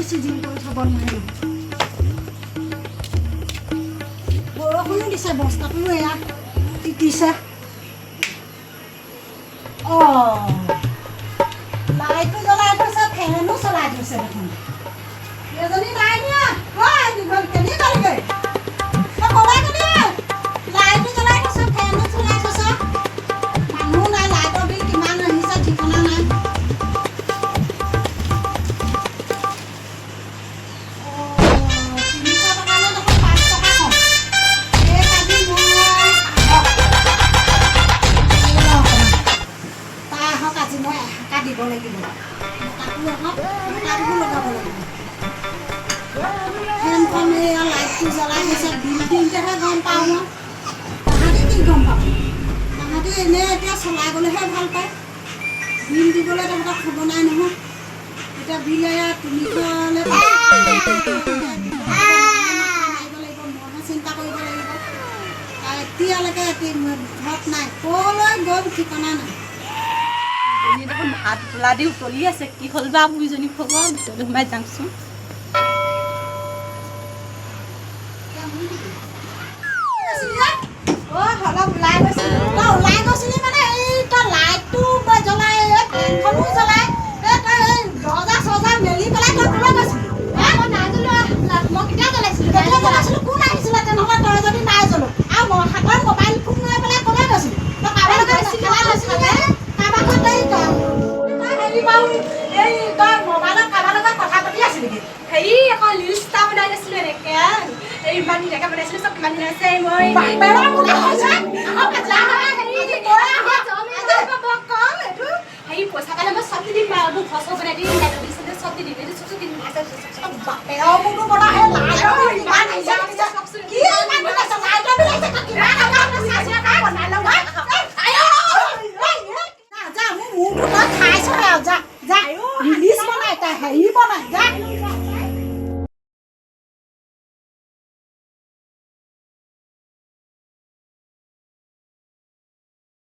চিজিল কৰি থ'ব নোৱাৰি। বৰষুণো দিছে, বস্তাটোও এয়া তিতিছে। অঁ, লাইটো জ্বলাই থৈছে, ফেনো চলাই থৈছে দেখোন। এজনী নাই দিয়া। হয় দীঘল কেনি গ'লগৈ? তই ক'লৈ গ'লি ঐ? লাইটো জ্বলাই থৈছে, ফেনো চলাই থৈছে, মানুহ নাই। লাইটৰ বিল কিমান আহিছে ঠিকনা নাই। 300 টকালৈ দেখোন 5 টকা কম। এই আজি মই আহক। অকণমান। তাই আহক, আজি মই এহাকা দিব লাগিব। তাকো আহক, তাকো লগাব লাগিব। ফেনখন, এয়া লাইটটো জ্বলাই দিছে। বিল দিওঁতেহে গম পাওঁ মই। তাহাঁতি কি গম পাব? তাহাঁতি এনেই এতিয়া চলাই গ'লেহে ভাল পায়। বিল দিবলৈ তাহাঁতক খবৰ নাই নহয়। এতিয়া বিল এয়া 300লৈ মাৰিব লাগিব, মইহে চিন্তা কৰিব লাগিব। তাই এতিয়ালৈকে ঘৰত নাই, ক'লৈ গ'ল ঠিকনা নাই। এজনী দেখোন ভাত উতলা দি উতলি আছে। কি হ'ল বা বুঢ়ীজনী খবৰ? ভিতৰলৈ সোমাই যাওঁচোন। অ, অলপ ওলাই গৈছিলো। তই ওলাই গৈছিলি মানে এই তই লাইটটো জ্বলাই, এই ফেনখনো জ্বলাই, এই তই এই দৰ্জা চৰ্জা মেলি পেলাই তই ক'লৈ গৈছিলি? এ, মই নাই জ্বলোৱা। মই কেতিয়া জ্বলাইছিলো? কেতিয়া জ্বলাইছিলো? কোন আহিছিলে তেনেহ'লে তই যদি নাই জ্বলো? আৰু মই হাতত মোবাইল ফোন লৈ পেলাই ক'লৈ গৈছিলি তই? কাৰোবাৰ লগত গৈছিলো। খেলা গৈছিলি নে? কাৰোবাৰ ঘৰত তই হেৰি বাৰু, এই তই মোবাইলত কাৰোবাৰ লগত কথা পাতি আছিলি নেকি? হেৰি আকৌ ৰিলচ এটা বনাই লৈছিলো এনেকে। এই ইমান ধুনীয়াকে বনাইছিলো, চব কিমান ধুনীয়া হৈছে। মই বাপেৰৰ মোনা হৈছে। আহক আজি, আহক। আজি তই আহক। কম এইটো হেৰি পইচা পালে মই চব দি দিম বাৰু। মোৰ ঘৰ চৰ বনাই দিম, লাইটৰ বিল চিল চব দি দিম। এইটো চব দিম। বাপেৰৰ মোৰটো বনা। সেই লাইটৰ বিল কিমান আহিছে? কি ইমান বিল আহিছে? লাইটৰ বিল আহিছে কিমান? বনাই লওঁ। যা, মোৰ মূৰটো তই খাইছ আৰু। যা যা, ৰিলিজ বনাই তাই, হেৰি বনাই, যা।